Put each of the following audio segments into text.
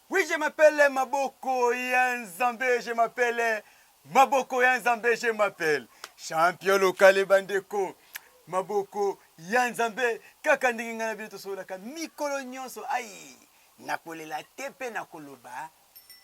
Oui, je m'appelle Maboko ya Nzambe, je m'appelle Maboko ya Nzambe, je m'appelle champion local bandeko. Maboko ya Nzambe, kaka ndenge ngai na bino tosololaka mikolo nyonso. Ai, nakolela te mpe nakoloba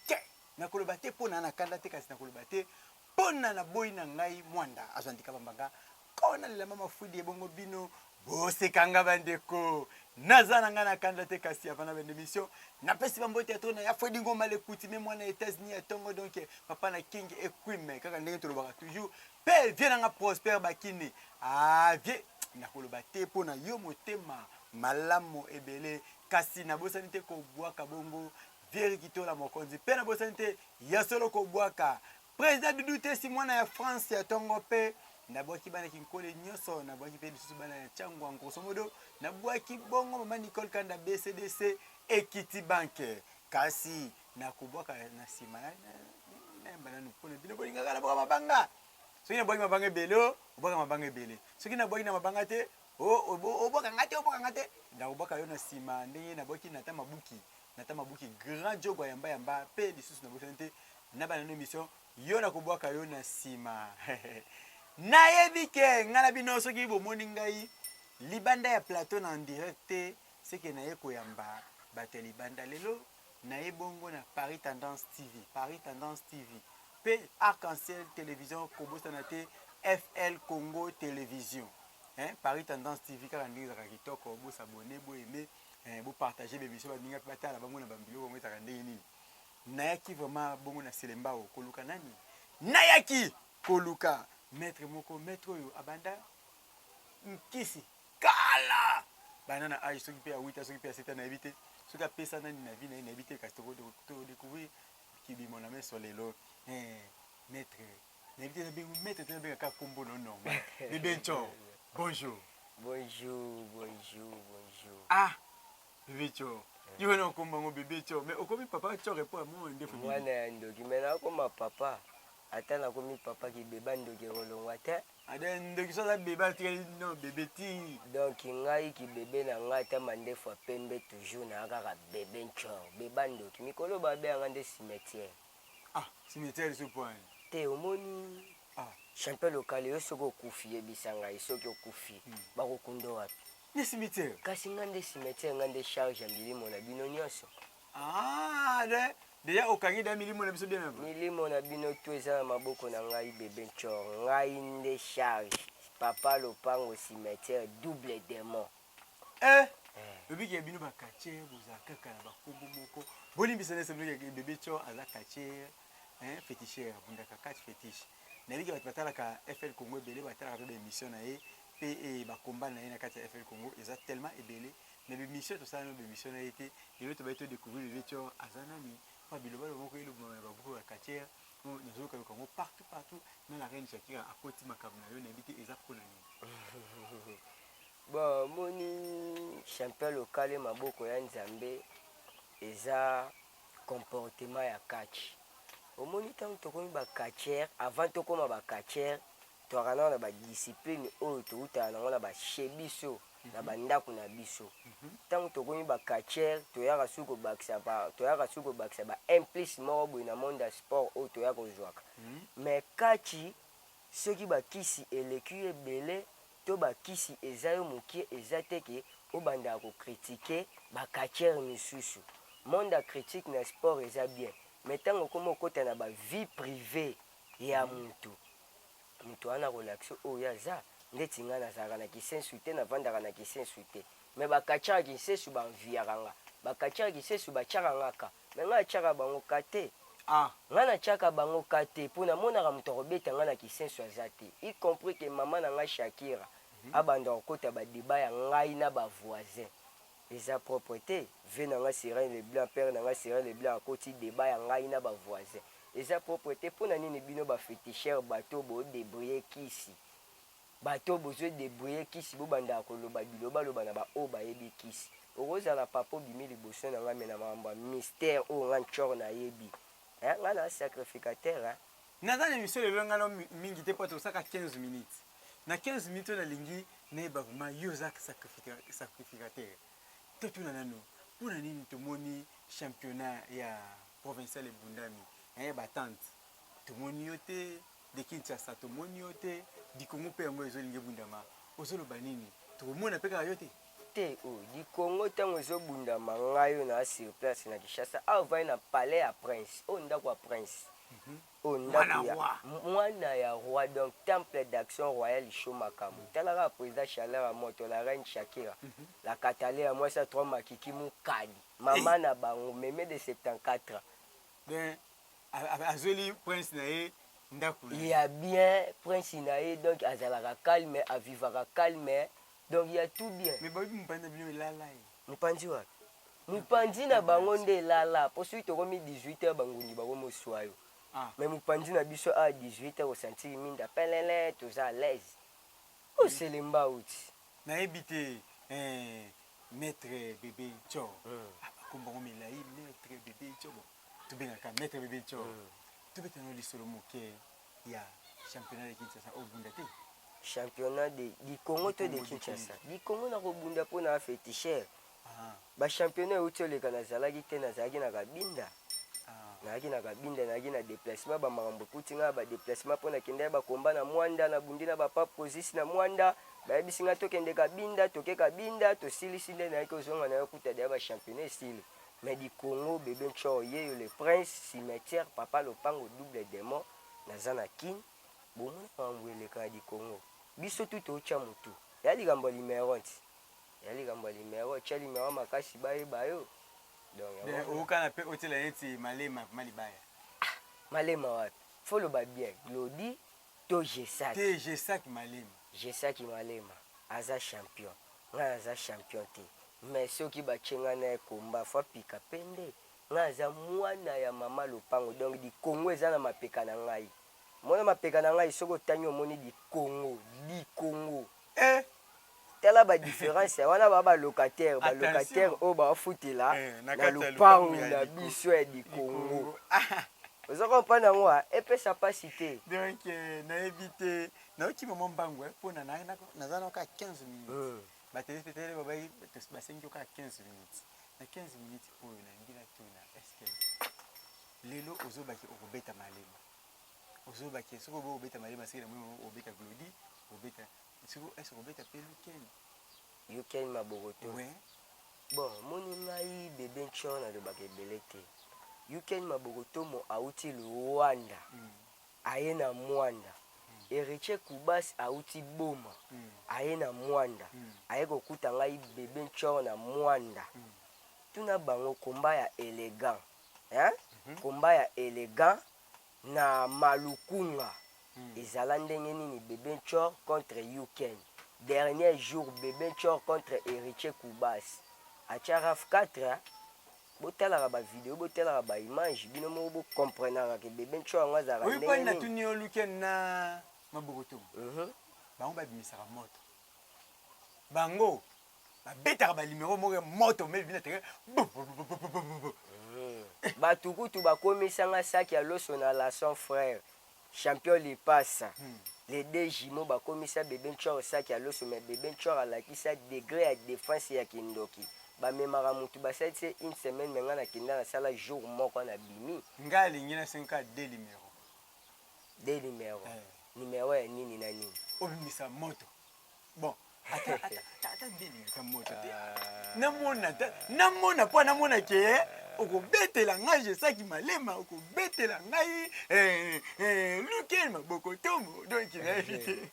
te. Nakoloba te mpo na na kanda te, kasi nakoloba te mpo na naboyi na ngai mwanda azwa ndika bambanga ko nalela mama Fwidi ebongo bino boseka nga bandeko naza na ngai na kanda te kasi avant na bende mission napesi bambote ya tona ya Fwedi Ngoma le coutumier mwana États-Unis ya tongo donc papa na King Equime kaka ndenge tolobaka toujours pe vie na nga Prosper Bakini ah vie nakoloba te mpo na yo motema malamu ebele kasi nabosani te kobwaka bongo Vieri Kitola mokonzi pe nabosani te ya solo kobwaka President Doudou Tesi mwana ya France ya tongo pe nabwaki bana kinkole nyonso nabwaki pe lisusu bana ya Changwa grosso modo nabwaki bongo mama Nicole Kanda BCDC Equity Bank kasi nakobwaka na nsima nayamba nanu mpona bino bolingaka nabwaka mabanga soki nabwaki mabanga ebele obwaka mabanga ebele soki nabwaki na mabanga te obwaka nga te obwaka nga te nakobwaka yo na nsima ndenge nabwaki nata mabuki Nathan Mabuki grand djogo ya yamba yamba pe lisusu na bosani te na bana no emission yo na kobwaka yo na sima nayebi ke ngai na bino soki bomoni ngai libanda ya plateau na en direct te seke naye koyamba bato ya libanda lelo naye bongo na Paris Tendance TV Paris Tendance TV pe Arc-en-Ciel Télévision kobosana te FL Congo Télévision hein Paris Tendance TV kaka ndenge ezalaka kitoko bo s'abonner bo aimer Eh, bo partager ba émission baninga pe batala bamona ba biloko yango ezalaka ndenge nini. Nayaki vraiment bongo na Selembao koluka nani? Nayaki koluka maître moko, maître oyo abanda nkisi kala banda na age soki pe ya 8 soki pe ya 7 nayebi te soki apesa nani na vie na ye nayebi te kasi toko découvrir kibimo na meso lelo eh, maître nayebi te nabengi maître te nabenga kaka kombo no normal bebe ncho bonjour. Bonjour, bonjour, bonjour. Ah, bébé Tchor. Yo wana okomba ngo bébé Tchor, mais okomi papa Tchor et po mo ndefu. Mwana ya ndoki, mais nakoma papa. Ata nakomi papa kibeba ndoki ekolongwa te. Ade ndoki so aza bébé atikali non bébé ti. Donc ngai kibebe na ngai ata mandefu ya pembe toujours na kaka bébé Tchor, beba ndoki. Mikolo babe nga nde cimetière. Ah, cimetière lisusu po nini? Te omoni ah. Champion local yo soki okufi yebisa ngai soki okufi hmm. bakokunda wapi? Nde cimetière. Kasi ngai nde cimetière ngai nde charge ya milimo na bino nyonso. Ah, de deja okangi da milimo na biso bien avant. Milimo na bino tout eza na maboko na ngai bebe Ntshor ngai nde charge papa lopango cimetière double démon. Eh! Lobi ke bino ba catcheur bozala kaka na ba kombo moko. Bolimbisa nese bino ke bebe Tshor aza catcheur, hein, féticheur, abundaka catch fétiche. Nayebi ke bato batalaka FL Congo ebele batalaka pe ba émission na ye pe eh, ba combat na ye na kati ya FL Congo eza tellement ebele. Mais ba émission tosala no ba émission na ye te. Lelo tobayi to découvrir bebe Tshor aza nani? Pa bilobaloba moko elobama na ba groupe ya catcheur. Nazoyoka yoka yango partout partout na la reine Shakira akoti makambo na yo nayebi te eza pona nini. Bon omoni champion lokale maboko ya nzambe eza comportement ya catch omoni tango tokomi ba catcheur avant tokoma ba catcheur toyaka nao na ba discipline oyo towutaka nango na ba chez biso na ba ndaku na biso tango tokomi ba catcheur toyaka su kobakisa ba toyaka su kobakisa ba un plus moko boye na monde ya sport oyo toya kozwaka mais catch soki ba kisi eleki yo ebele to ba kisi eza yo mukie eza te ke obandaka ko critique ba catcheur misusu monde ya critique na sport eza bien mais tango okomi okota na ba vie privee ya mutu mutu wana akolakisa oyo ye aza ndeti nga nazalaka na kisensu te navandaka na kisensu te mais ba catcheur ya kinsesu ba enviaka nga ba catcheur ya kisensu batiaka nga cas Mais nga natiaka bango cas te. Ah. Nga natiaka bango cas te po namonaka moto akobeta nga na kisensu aza te. Y compris que mama na nga Shakira abanda kokota ba debat ya ngai na ba voisins. Eza propre te. Vieux na nga Sirène le blanc, père na nga Sirène le blanc akoti debat ya ngai na ba voisins. Eza propre te. Pona nini bino ba feticheurs bato oyo bo debrouiller kisi Bato oyo bozo debrouiller kisi bo bandaka koloba biloba loba na ba oyo bayebi kisi. Okozala papa obimi liboso na nga mais na makambo ya mystère oyo nga ntshor nayebi hein nga naza sacrificateur hein. Naza na emission lelo nga no mingi te po tosaka 15 minutes na 15 minutes oyo nalingi nayeba vraiment yo oza sacrificateur totuna nanu. Mpo na nini tomoni championnat ya provincial ebundami eh, ba tante tomoni yo te, de Kinshasa tomoni yo te, du Congo mpe yango ezolinga ebundama, ozoloba nini? Tokomona mpe kaka yo te? Te oh, du Congo ntango ezobundama ngai oyo naa sur place na Kinshasa awa ovandi na palais ya prince oyo ndako ya prince oyo ndako ya mwana ya roi donc temple d'action royale show makambo tala kaka président chaleur ya moto la reine Shakira la Catalea mwasi ya trois makiki mukadi mama na bango meme de 74 ans. Donc azweli prince na ye ndako na ye. Ya bien prince na ye donc azalaka calme avivaka calme donc ya tout bien. Mais bayebi mopanzi na bino elala ye. Mopanzi wapi? Mopanzi na bango nde elala po soki tokomi 18 heures bangungi bakomi osua yo. Ah. Mais mopanzi na biso awa 18 heures osentiri minda pelele toza à l'aise. Oyo selembao ti. Nayebi te eh maitre bebe tshor ah ba kombo yango milayi maitre bebe tshor bon tobengaka maitre bebe tshor tobeta nano lisolo moke ya championnat de Kinshasa obunda te? Championnat de du Congo to de Kinshasa? Du Congo nakobunda mpo na feticheur. Ba championnat euti oleka nazalaki te, nazalaki na Kabinda. Nazalaki na Kabinda, nazalaki na deplacement, ba makambo ekuti nga ba deplacement mpo nakendaki ba combat na Muanda, nabundi na ba Pape Kozis na Muanda, bayebisi nga tokende Kabinda, toke Kabinda, tosilisi nde nayaki kozonga naye okuta dejà ba championnat esili. Mais du Congo, Bebe Ntshor yeyo le prince, cimetière, papa lopango, double demon, naza na Kin, bomona makambo eleka na du Congo. Biso tout totia mutu. Eza likambo ya numero nti. Eza likambo ya numero, tia numero makasi bayeba yo. Donc yango wana. Okana pe otiela neti malema vraiment libaya. Ah malema wapi? Faut loba bien Glody to Gesac. Te Gesac malema. Gesac malema aza champion nga naza champion te mais soki batie nga naye combat faut apika pe nde nga naza mwana ya mama lopango donc du Congo eza na mapeka na ngai mona mapeka na ngai soki otangi omoni du Congo du Congo Eh! Tala ba difference wana ba ba locataire ba locataire oyo ba futela eh, na lupangu na biso ya di Congo. Ozo comprendre yango ah? Epesa pasi te. Donc euh, nayebi te nayoki mama mbangu eh, mpo na naza na kaka 15 minutes hmm. ba téléspectateurs babai basengi yo kaka 15 minutes na 15 minutes oyo nalingi natuna est ce que lelo ozobaki okobeta malema ozobaki soki oboyi obeta malema seke na moi obeta glodi obeta Siko est-ce obeta pe Luken? Luken Maboroto. Ouais. Bon, moni ngai bebe ncho nalobaka ebele te. Yuken Maborotomo auti Luanda. Aye na Muanda. Heritier Kubas auti Boma. Aye na Muanda. Aye kokuta ngai bebe ncho na Muanda. Tuna bango combat ya elegant. Hein? Combat ya elegant Na malukunga ezala ndenge nini bebe ntshor contre youken dernier jour bebe ntshor contre heritier kubas atia raf 4 botalaka ba video botalaka ba image bino moko bo comprenaka ke bebe ntshor yango azalaka Oyo ndenge pani nini natuni yo Luken na Mabokotomo bango babimisaka moto bango babetaka ba numero moko ya moto meme bina teke Batu kutu bakomisa nga sac ya loso na laçon frère champion lipasa les deux jumeaux bakomisa bebe ntshor sac ya loso mais bebe ntshor alakisa degre ya defense ya kindoki bamemaka mutu basalisi ye une semaine mais nga nakenda nasala jour moko na bimi. Nga alingi nasenga kaka deux numero. Deux numero? Eh. Numero ya nini na nini? Obimisa moto. Bon ata ata ata ata nde elingaka moto te namona ta namona mpo namona ke okobetela ngai jesaki malema okobetela ngai eh, eh, luke maboko tomo donc nayebi te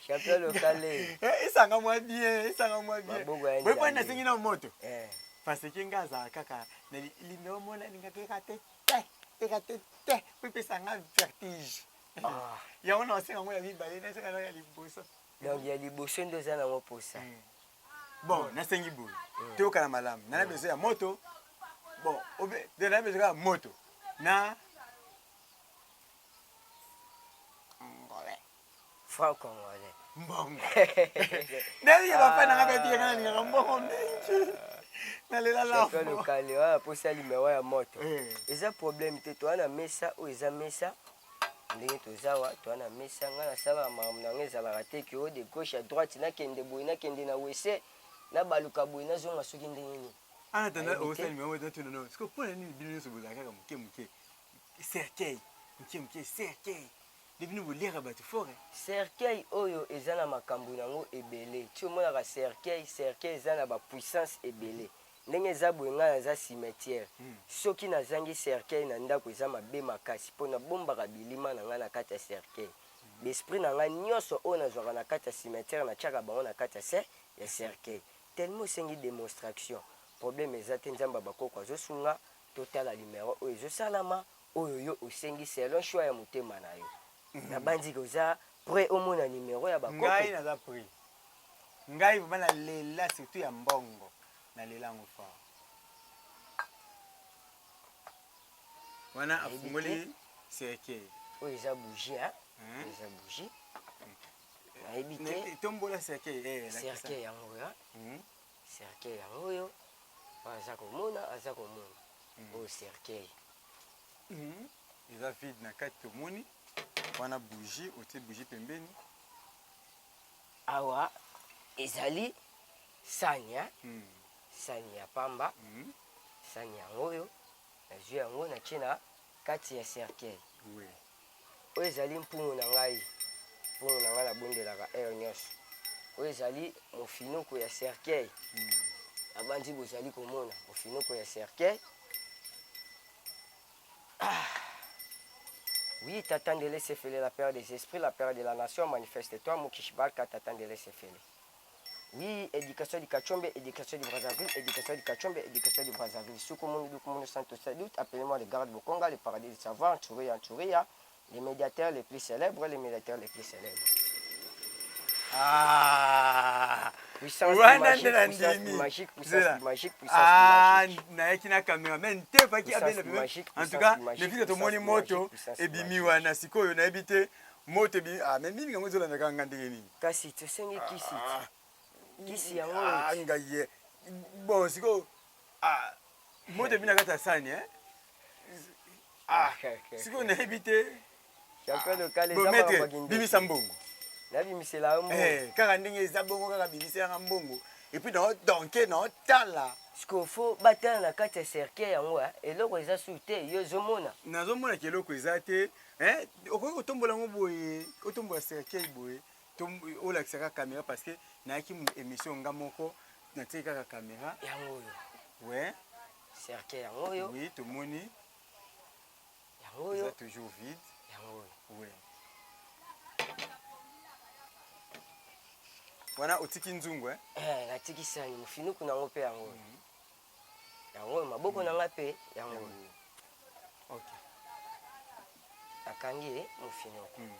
Champion lokale. Eh, esanga mwa bien esanga mwa bien Maboko ya boye mpo Nzambe. nasengi na moto Eh. parce que ngai azala kaka na limero mona alingaka ekate te ekate te mpo epesa ngai vertige Ah. Yango na osenga ngo ya mibale na senga ya liboso. Donc ya liboso nde oza nango posa. Bon, nasengi boye. Toyokana malamu. Nana besoin ya moto. Bon, obe, de na besoin ya moto. Na Congolais. Franc congolais. Mbongo. Nayebi ke ba fan na nga bayebi ke nga nalingaka mbongo mingi. Nalela Champion lafo. lokale wana posa numero ya moto. Eh. Eza problème te toza na mesa oyo eza mesa ndenge toza awa toza na mesa nga nasalaka makambo na nga ezalaka te ke o de gauche à droite nakende boye nakende na wese nabaluka boye nazonga soki ndenge nini. En attendant, osala numéro eza tuna no. Siko pona nini bino nyonso bozalaka kaka moke moke? Cercueil, moke moke cercueil. Nde bino boliaka bato fort. Cercueil oyo eza na makambo nango ebele. Ti omonaka cercueil, cercueil eza na ba puissance ebele. Ndenge eza boye ngai naza cimetière. Soki nazangi cercueil na ndako eza mabe makasi po nabombaka bilima na ngai na kati ya cercueil. Ba esprits na ngai nionso oyo nazwaka na kati ya cimetière natiaka bango na kati ya ya cercueil. Tellement osengi demonstraction problème eza te Nzambe ya bakoko azosunga totala numero oyo ezosalama oyo yo osengi selon choix ya motema na yo. Nabanzi ke oza près omona numero ya bakoko. Ngai naza près. Ngai vraiment na lela surtout ya mbongo na lela yango fort. Wana afungoli cercueil. Oyo eza bougie hein? Eza bougie. Nayebi te. Tombola cercueil eh. Cercueil yango oyo. Hmm. Cercueil yango oyo. Aza komona, aza komona. Hmm. Oyo cercueil. Hmm. Eza vide na kati tomoni. Wana bougie, otie bougie pembeni. Awa ezali sani hein? Hmm. Sani ya pamba. Hmm. Sani yango oyo nazwi yango natie na kati ya cercueil. Oui. Oyo ezali mpungu na ngai, mpungu na ngai nabondelaka heure nyonso. Oyo ezali mofinuku ya cercueil. Hmm. Nabanzi bozali komona mofinuku ya cercueil. Ah. Oui, Tata Ndele Sefele, la père des esprits, la père de la nation, manifeste-toi, Mukishbarka, Tata Ndele Sefele. Oui, éducation du Kachombe, éducation du Brazzaville, éducation du Kachombe, éducation du Brazzaville. Soukoumounou, Doukoumouni, Santo Sadout, appelez-moi le garde Bokonga, le paradis du savoir, Ntouria, Ntouria, les médiateurs les plus célèbres, les médiateurs les plus célèbres. Ah Puissance wana magique, nde na puissance ndimi magique, puissance Zela. magique, puissance Ah, magique. nayaki na cameraman te faki Puissance abenda pembeni. magique, En tout puissance cas, magique, depuis que tomoni puissance moto magique, puissance ebimi magique. wana sikoyo nayebi te moto ebimi ah mais mingi yango ezolanda kaka nga ndenge nini Kasi tosengi kisi Ah. kisi yango Ah, ngai ye bon sikoyo ah, moto ebimi na kati ya sani eh? Ah, sikoyo nayebi te champion local bon eza maître makambo ya kindoki. bimisa mbongo Nabimisela yo mbongo. Eh, kaka ndenge eza bongo kaka bimisela nga mbongo epuis nao donke naotala Sikoyo fo batala na kati ya cercueil yango eh, eloko eza su te yo ozomona. Nazomona ke eloko eza te eh, okoki kotombola yango boye otombola cercueil boye olakisa kaka camera parce que nayaki émission nga moko natiki kaka camera yango oyo ouais cercueil yango oyo oui tomoni yango oyo eza toujours vide yango oyo oui wana otiki nzungu eh? Eh, natiki sani mofinuku nango mpe yango oyo mm -hmm. yango oyo maboko mm -hmm. na ngai mpe yango oyo okay. nakangi ye mofinuku mm.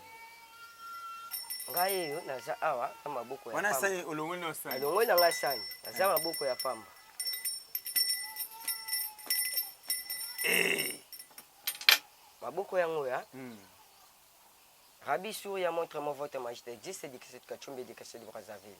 ngai eyo naza awa na maboko ya wana sani olongoli na sani alongoli na ngai sani naza mm. maboko ya pamba eh. Maboko yango ya mm. Rabbi Souria montre-moi votre magie existe Dikese Kachumbi Dikese de Brazzaville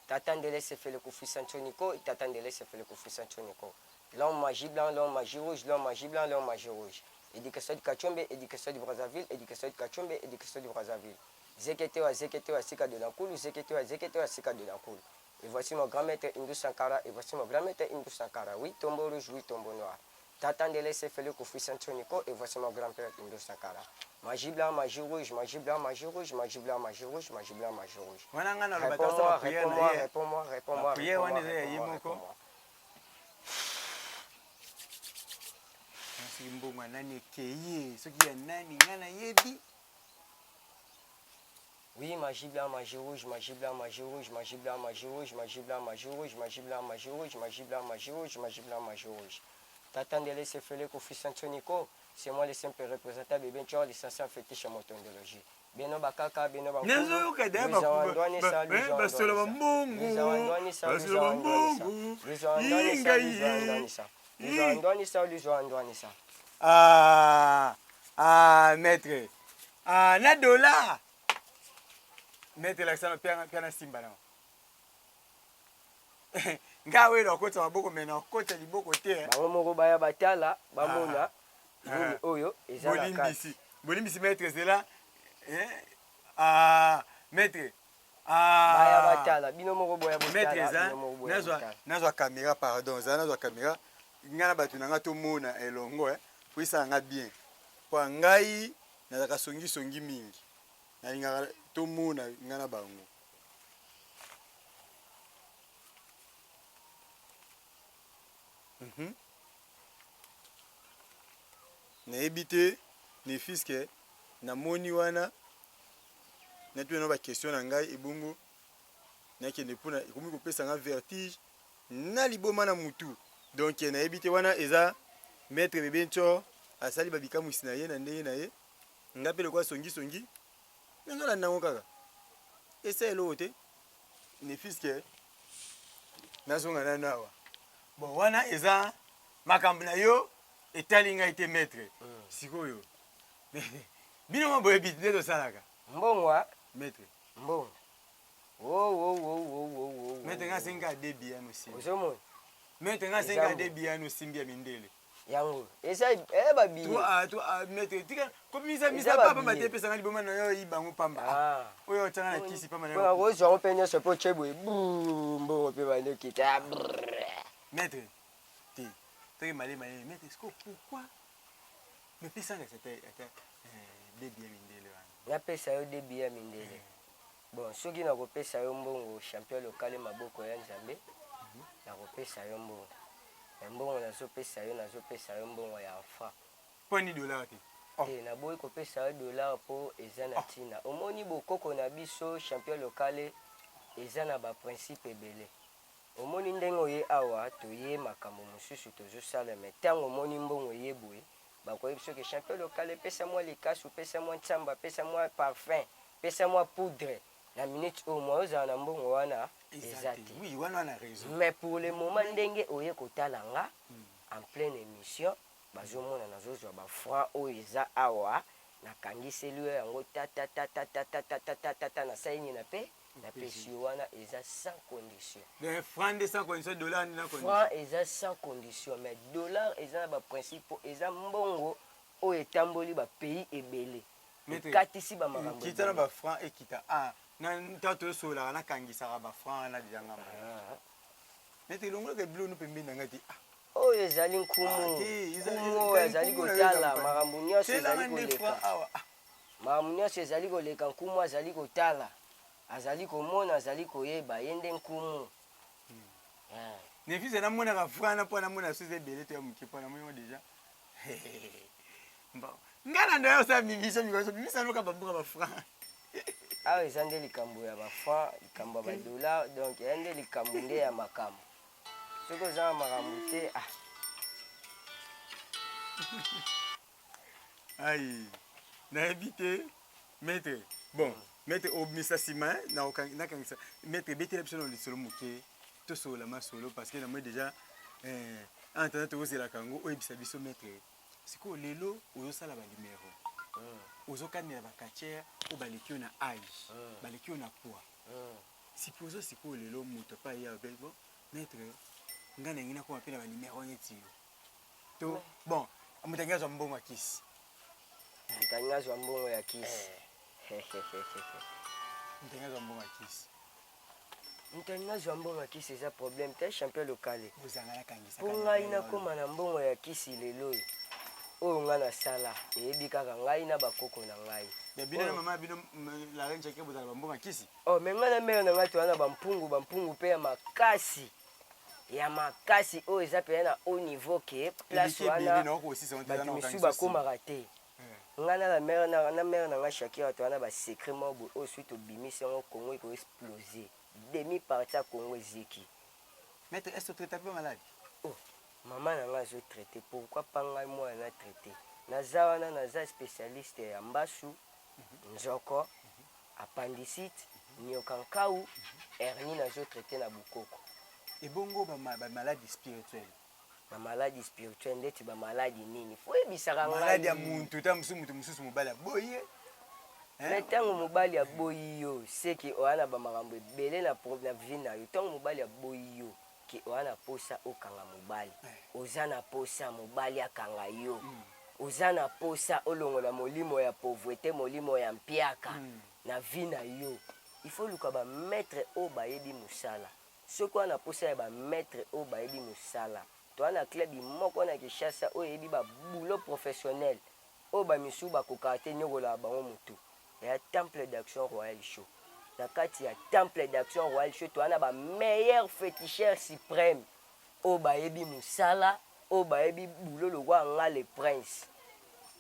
Tata Ndele Sefele Kufisa Nchoniko Tata Ndele Sefele Kufisa Nchoniko L'homme magie blanc, l'homme magie rouge, l'homme magie blanc, l'homme magie rouge Éducation du Kachombe, éducation du Brazzaville, éducation du Kachombe, éducation du Brazzaville Zekete wa Zekete wa Sika de Nankulu, Zekete wa Zekete wa Sika de Nankulu Et voici mon grand maître Indou Sankara, et voici mon grand maître Indou Sankara. Oui, tombeau rouge, oui, tombeau noir. Tata Ndele Sefele Koffi Santoniko, et voici mon grand-père Indo Sankara. Magie blanc, magie rouge, magie blanc, magie rouge, magie blanc, magie rouge, magie blanc, magie rouge. Wana nga naloba Réponds-moi, ta prière na réponds-moi, ye. réponds-moi, réponds-moi, Ba prière réponds-moi, wana eza ya ye réponds-moi, moko. réponds-moi. Soki mbongo ya nani ekei, soki ya nani nga nayebi. Oui, magie blanc, magie rouge, magie blanc, magie rouge, magie blanc, magie rouge, magie blanc, magie rouge, magie blanc, magie rouge, magie blanc, magie rouge, magie blanc, magie rouge. Tata Ndele Sefele Kofi Santoniko, c'est moi le simple représentant bébé Nchor, licencié en fétiche et motondologie. Beno bakaka, beno bankulu, Nazoyoka da Luiza Wandwanisa, Luiza basola Wandwanisa. bambongo Luiza Wandwanisa, basola Luiza Wandwanisa. bambongo Luiza Wandwanisa, inga Luiza ye Wandwanisa. Luiza Wandwanisa, Luiza Wandwanisa. Ah, ah, maître ah, na dollar maître lakisa na pia pia na simba na nga oyo nakotisa maboko me nakotisa liboko te eh. Bango moko baya batala, bamona Ah. nini oyo eza na kati. Bolimbisi, bolimbisi maître zela eh? Ah, maître. Ah. Baya batala bino moko boya Maître botala eza bino moko boya nazwa botala. nazwa caméra pardon za nazwa caméra ngai na bato na ngai tomona elongo eh, po esala ngai bien po ngai nazalaka songisongi mingi nalingaka tomona ngai na bango Nayebi te ne fils que namoni wana natuna nao ba question na ngai ebongo nakende mpona ekomi kopesa ngai vertige na liboma na mutu donc nayebi te wana eza maître bebe ntshor asali ba bikamwisi na ye na ndenge na ye ngai mpe lokola songisongi nazolanda yango kaka esa eloko te ne fils que nazonga nano awa bon wana eza makambo na yo etali ngai te maître mm. sikoyo bino mwa boyebi nde tosalaka mbongo maître mbongo maître ngai asengi kaka de biyano osimbi ozomona maître ngai asengi kaka de biyano osimbi ya mindele yango eza eh, ba billet ah, ah, maître tika komisa misa pa pamba te epesanga liboma na yo oyiba yango pamba ah. oyo otyanga na kisi pamba na yo kozwa yango mpe nyonso mpe otye boye mbongo mpe bandi okita maître te toki male male maître est-ce que pourquoi mais pesanga ata ata eh, de billet mindele wana napesa yo de billet mindele eh. Bon soki nakopesa yo mbongo champion lokale maboko ya nzambe nakopesa yo mbongo mais mbongo nazopesa yo nazopesa yo mbongo ya enfant. Mpo ni dollar te? Oh. Te naboyi kopesa yo dollar mpo eza na ntina oh. Omoni bokoko na biso champion lokale eza na ba principe ebele omoni ndenge oye awa toye makambo mosusu tozosala mais ntango omoni mbongo eye boye bakoyebi soki champion lokale pesa mwa likasu pesa mwa nsamba pesa mwa parfum Pesa mwa poudre na minute oyo moyen ozala na mbongo wana eza te. Oui, wana wana raison. Mais pour le moment ndenge oye kotala nga en pleine emission bazomona nazozwa ba francs oyo eza awa nakangiseli yo yango tatatatatatatatata nasali nini na pe napesi yo wana eza sans condition. Mais franc nde sans condition, dollar nde na condition. Franc eza sans condition mais dollar eza na ba principe po eza mbongo oyo etamboli ba pays ebele. Ekatisi ba makambo Kita na ba franc ekita. Ah, na ntango tozosololaka nakangisaka ba franc wana deja nga moko. Ah. Neti elongolaka biloko no pembeni na ngai te. Ah. Oyo ezali nkumu. Ah, nkumu oyo azali kotala makambo nyonso ezali koleka. Ah. Makambo nyonso ezali koleka nkumu azali kotala. Azali komona, azali koyeba. Ye nde nkumu. Hmm. Ah. Nefise namonaka franc na mpo namona soki ebele to ya moke mpo namoni yango deja. Bon. Nga na ndoya osala mimisa mikolo bimisa noka bamboka ba franc. Awa eza nde likambo ya ba franc, likambo ya ba dollar, donc eza nde likambo nde ya makambo. Soki oza na makambo te ah. Ai, nayebi te maître. Bon, maître obimisa nsima nakangisa maître betela biso na lisolo moke tosolola masolo parce que namoni déjà eh, en attendant tokozelaka yango oyebisa biso maître Sikoyo lelo ozosala ba numero ozokanela ba catcheur oyo baleki yo na age baleki yo na poids supposons sikoyo lelo moto apa ye abe bon maître ngai nalingi nakoma mpe na ba numero neti yo to bon moto alingi azwa mbongo ya kisi moto alingi azwa mbongo ya kisi moto alingi azwa mbongo ya kisi Moto alingi azwa mbongo ya kisi eza problème te champion lokale. Po ngai nakoma na mbongo ya kisi lelo oyo oyo ngai nasala eyebi kaka ngai na bakoko na ngai. Ya bino na mama bino la reine Jacques bozala ba mbongo ya kisi? Oh mais ngai na mère na ngai toza na ba mpungu ba mpungu pe ya makasi ya makasi oyo eza penza na haut niveau ke place wana bato misusu bakomaka te. Nga na la mère na na mère na nga Shakira toza na ba secret moko boye oyo soki tobimisi yango Congo eko exploser demi partie ya Congo eziki. Maitre est ce que o traitaka pe ba malade? Oh maman na nga azo traiter pourquoi pas ngai mwana na traiter? Naza wana naza specialiste ya mbasu, nzoko, appendicite, nioka nkawu, hernie nazo traiter na bokoko. Ebongo ba malade spirituelle? Ba maladi spirituel ndeti ba maladi nini? Faut oyebisaka ngai. Maladi ya muntu ta mususu mutu mususu mobali aboyi ye. Mais tango mobali aboyi yo seke oa na ba makambo ebele na na vie na yo. Tango mobali aboyi yo ke oa na posa okanga mobali. Oza na posa mobali akanga yo. Oza na posa olongola molimo ya pauvrete, molimo ya mpiaka na vie na yo. Il faut luka ba maître oyo bayebi mosala. Soki oza na posa ya ba maître oyo bayebi mosala, toza na club moko na Kinshasa oyo eyebi ba boulot professionnel oyo ba misusu bakokaka te niokolaka bango mutu. Eya Temple d'Action Royal Show. Na kati ya Temple d'Action Royal Show toza na ba meilleurs feticheurs supreme oyo bayebi musala, oyo bayebi boulot lokola nga le prince.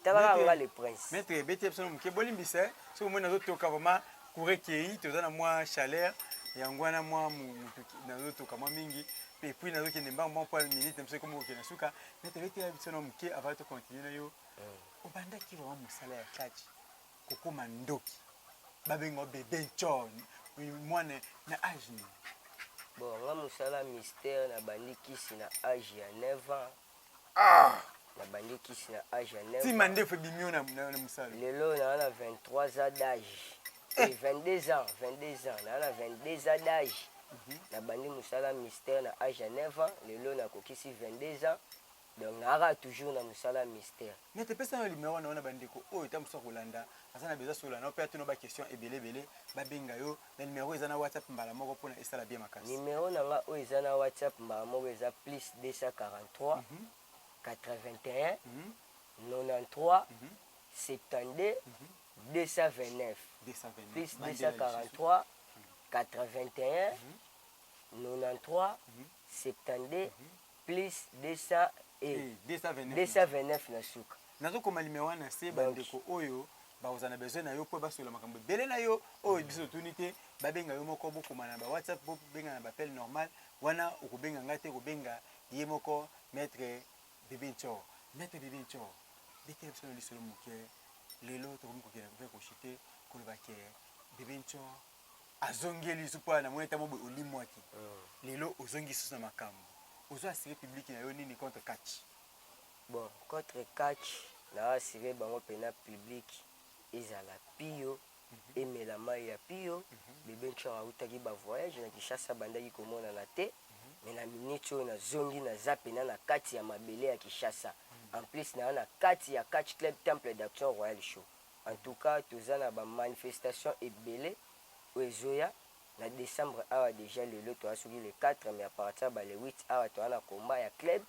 Tala kaka nga le prince. Maître, beti biso moke, bolimbisa soki omoni nazotoka vraiment courant ekei, toza na mwa chaleur yango wana mwa mutu nazotoka mwa mingi et puis nazokende mbangu mwa mpo minute na biso ekomi kokende na suka. Maître, beti biso na moke avant to continuer na yo. Obandaki vraiment mosala ya catch kokoma ndoki, babenga bebe ncho mwana na âge nini? Bon, nga mosala mystère nabandi kisi na âge ya 9 ans. Nabandi kisi na âge ya 9 Ntima ndefu ebimi yo na mosala. Lelo naa na 23 ans d'âge et 22 ans, 22 ans, naa na 22 ans d'âge. Nabandi mosala mystère na âge ya 9 ans, lelo nakokisi 22 ans, donc naaka toujours na mosala mystère. Maître, pesa na numéro na yo na bandeko oyo ta mosusu akolanda, aza na besoin solola na yo mpe atuna ba question ebele ebele, babenga yo na numéro eza na WhatsApp mbala moko mpona esala bien makasi. Numéro na nga oyo eza na WhatsApp mbala moko eza plus 243 81 93 72 229. 229. Plus 243 81 93 72 plus 200 et 229. 229 na suka. Nazokoma numéro wana se bandeko oyo bakozala na besoin na yo mpo basola makambo ebele na yo oyo biso totuni te, babenga yo moko, bokoma na ba WhatsApp, bobenga na ba appel normal wana. Okobenga ngai te, kobenga ye moko maître Bebe Ntsor. Maître Bebe Ntsor, betela biso na lisolo moke. Lelo tokomi kokende mpe koshite koloba ke Bebe Ntsor azongeli lisusu mpo namoni ata mo boye olimwaki, lelo ozongi lisusu na makambo. Ozo assurer public na yo nini contre catch? Bon, contre catch, na assurer bango mpena public ezala pio, emela mai ya pio. Bebe Ntsor autaki ba voyage na Kinshasa, abandaki komonana te, mais na minute oyo nazongi, naza mpena na kati ya mabele ya Kinshasa. En plus naa na kati ya Catch Club Temple d'Action Royal Show. En tout cas toza na ba manifestation ebele oyo ezoya na décembre awa. Déjà lelo toza soki le 4, mais à partir ba le 8 awa toza na combat ya club.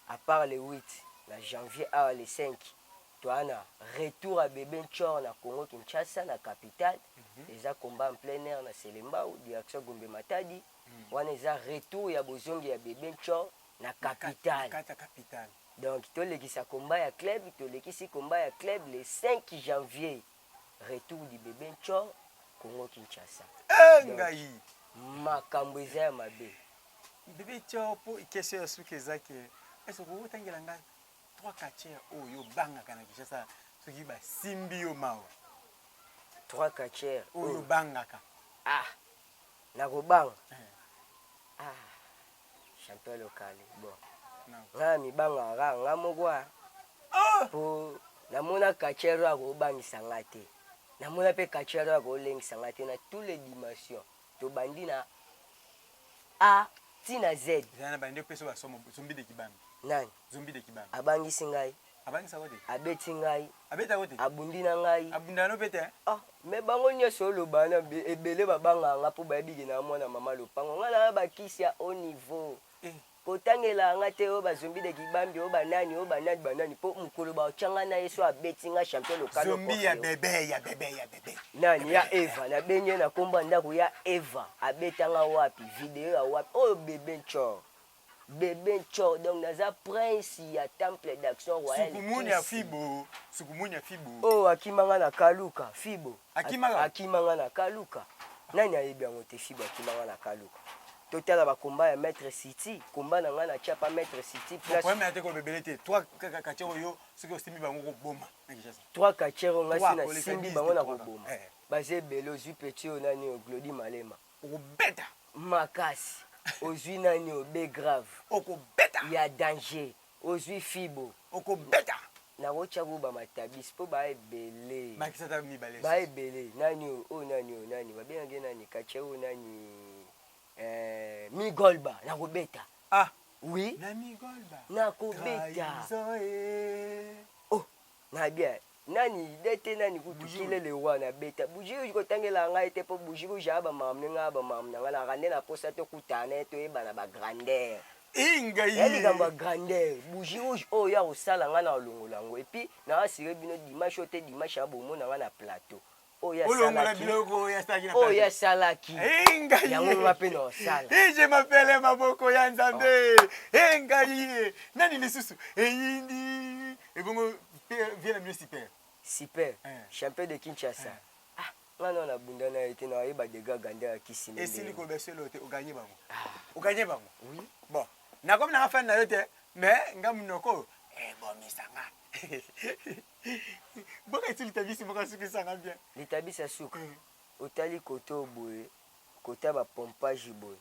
À part le 8, na janvier awa le 5 toza na retour ya Bebe Ntsor na Congo Kinshasa, na capitale. Eza combat en plein air na Selembao, direction Gombe Matadi. Wana eza retour ya bozongi ya Bebe Ntsor na capitale. Kati ya capitale. Donc tolekisa combat ya club, tolekisi combat ya club le 5 janvier, retour du Bebe Ntsor Congo Kinshasa. Eh, ngai makambo eza ya mabe. Bebe Ntsor, mpo question ya suki eza ke ese okotangela ngai trois quartier oyo obangaka na Kinshasa, soki basimbi yo mawa? Trois quartier oyo obangaka. Ah, nakobanga? Ah, champion local, bon, nga mibangaka kaka nga moko a po namona quartier oyo akobangisa nga te, namona mpe quartier oyo akolengisa nga te na tous les dimensions. Tobandi na A ti na Z. Eza na bandi opesa basomo, Zombi de Kibambi. Nani? Zombi de Kibambi. Abangisi ngai? Abangisako te? Abeti ngai? Abetako te? Abundi na ngai? Abunda no mpe te? Ah, me bango nyonso oloba na ebele babangaka nga mpo bayebi ke na mwana mama lopango. Nga na bakisi ya haut niveau. Kotangela nga te oyo bazombi de Kibambi, oyo banani, oyo banani, banani, mpo mokolo baotyanga na ye so abeti nga, champion local. Zombi ya bebe, ya bebe, ya bebe. Nani ya Eva nabengi ye na nkombo ya ndako ya Eva, abetanga wapi? Video ya wapi? Oyo Bebe Ntsor, Bebe Ntsor, donc naza prince ya Temple d'Action Royale. Sukumuni ya Fibo, sukumuni ya Fibo. Oyo akimanga na Kaluka, Fibo. Akimaka? Akimanga na Kaluka, nani ayebi yango te? Fibo akimanga na Kaluka. Totala bakomba ya Maître City, komba na ngai na tiapa Maître City place. Problème ya te, koloba ebele te. Trois kaka quartier oyo soki osimbi bango koboma na Kinshasa. Trois quartier oyo ngai si nasimbi bango na koboma, baza ebele. Ozwi petit oyo nani oyo, Glodi Malema. Okobeta. Makasi. Ozwi nani oyo, Be Grave. Okobeta. Ya danger. Ozwi Fibo. Okobeta. Nakotya ko bamatabisi mpo baa ebele. Bakisa ata mibale. Baa ebele. Nani oyo, oyo nani, oyo nani babengaki nani, quartier oyo nani, Migolba, nakobeta. Ah. Oui. Na Migolba. Nakobeta. Trahison, eh. Oh, na bien. Nani de te, nani kutu kilele wana beta Bougie Rouge, kotangela ngai te, mpo Bougie Rouge aya bamakambo ndenge aya bamakambo na ngai naka nde na posa tokutana ye, toyebana bagrandeur. Ingai. Ya likambo ya grandeur, Bougie Rouge oyo ya kosala ngai na kolongola yango. Et puis naassurer bino, dimanche oyo te, dimanche ya bomona ngai na plateau oyo. Olongola Asalaki biloko oyo asalaki na oyo plateau. Asalaki Ingai. yango, nga mpe na osala. Je m'appelle Maboko ya Nzambe. Engai nani lisusu eyindi ebongo vie na bino super. Super. Eh. Champion de Kinshasa. Ah, nga na nabunda na ye te, nayeba dega grandeur ya kisi. Esili koloba selo te, oganye bango, oganye bango. Oui. Bon, nakomi nanga fan na yo te, mais nga monoko ebomisanga boka eti litabisi moko asukisanga bien. Litabisa suka. Otali kote oyo boye, kote ya bapompage boye,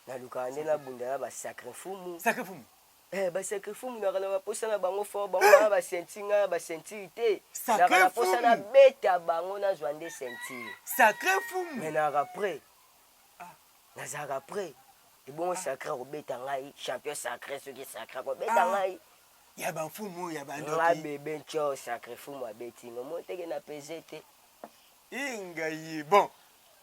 nalukaka nde nabunda na basacré fumu. Sacré fumu. Eh, basacré fumu naka na baposa na bango fort. Bango bana baceinture, ngai na baceinture te. Sacré Naka na posa fumu. nabeta bango, nazwa nde ceinture. Sacré fumu. Mais nalaka prêt, nazalaka prêt. Ebongo sacré akobeta ngai, champion sacré, soki sacré akobeta Ah. ngai. Ya bamfumu ya Nga bandoki. Bebe Ncho, sacré fumu abeti nga mo teke na pese te. Ingai. Bon,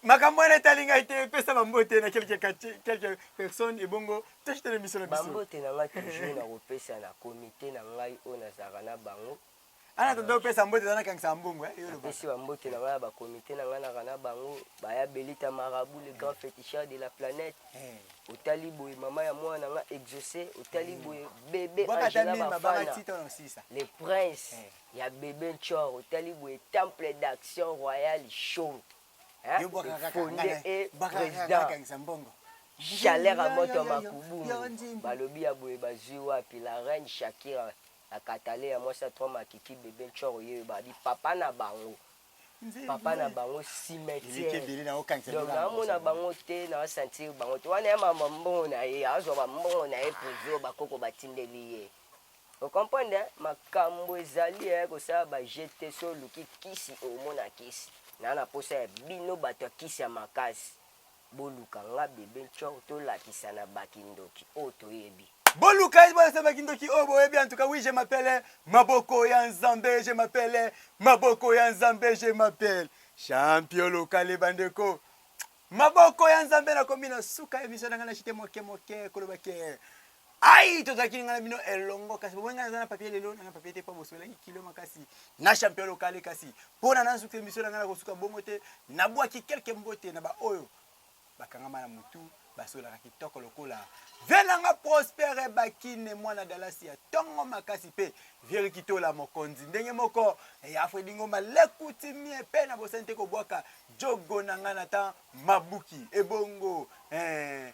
makambo wana etali ngai te. Epesa bambote na quelque quartier, quelque personne, ebongo tochitela émission na biso. Bambote na ngai toujours nakopesa na komite na ngai oyo nazalaka na bango. Ana tondo opesa mbote eza nakangisa mbongo, eh, yo loba. Napesi bambote na ngai ya bakomite na ngai naka na bango, baya Belita Marabu, le grand féticheur de la planète. Otali boye, mama ya mwana na nga Exaucé. Otali boye, bébé Bwaka ata Angela mille mabanga Bafana, tita na osisa. Le prince ya Bebe Nchor. Otali boye, Temple d'Action Royale Show. Hein? Yo bwaka Le kaka fondé et bwaka kaka président nakangisa mbongo. Chaleur ya moto ya Yo, yo, yo, makubumu. nzimbu. Balobi ya boye, bazwi wapi la reine Shakira na katale ya mwasi ya trois makiki. Bebe Nchor oyo babi papa na bango, papa na bango Eleki cimetière. Ebele na okangisa. Donc naomona bango te, naosentir bango te. Wana ya mama mbongo na ye, azwa bambongo na ye privé oyo bakoko batindeli ye. Ocomprendre makambo ezali ya kosala baje te. So oluki kisi, omona kisi naa na posa ya bino bato ya kisi ya makasi, boluka nga Bebe Ncor, tolakisa na bakindoki oyo toyebi. Boluka bolasa bakindoki oyo boyebi. En tout cas, oui, je m'appelle Maboko ya Nzambe, je m'appelle Maboko ya Nzambe, je m'appelle champion local. Bandeko, Maboko ya Nzambe, nakomi na suka émission na ngai na chite moke moke koloba ke ai tozalaki ngai na bino elongo. Kasi bomoi ngai naza na papier lelo, nanga papier te mpo bosolaki kilo makasi na champion local. Kasi mpo na nasuka émission na ngai, na kosuka bongo te, nabwaki quelque mbote na baoyo bakangama na motu, basolaka kitoko lokola velanga Prospere Bakine, mwana Dalasi ya ntongo makasi, mpe Vieri Kitola mokonzi ndenge moko ya Fredi Ngomba lekutimie. Mpe na bosani te kobwaka jogo na ngai na ta Mabuki ebongo eh.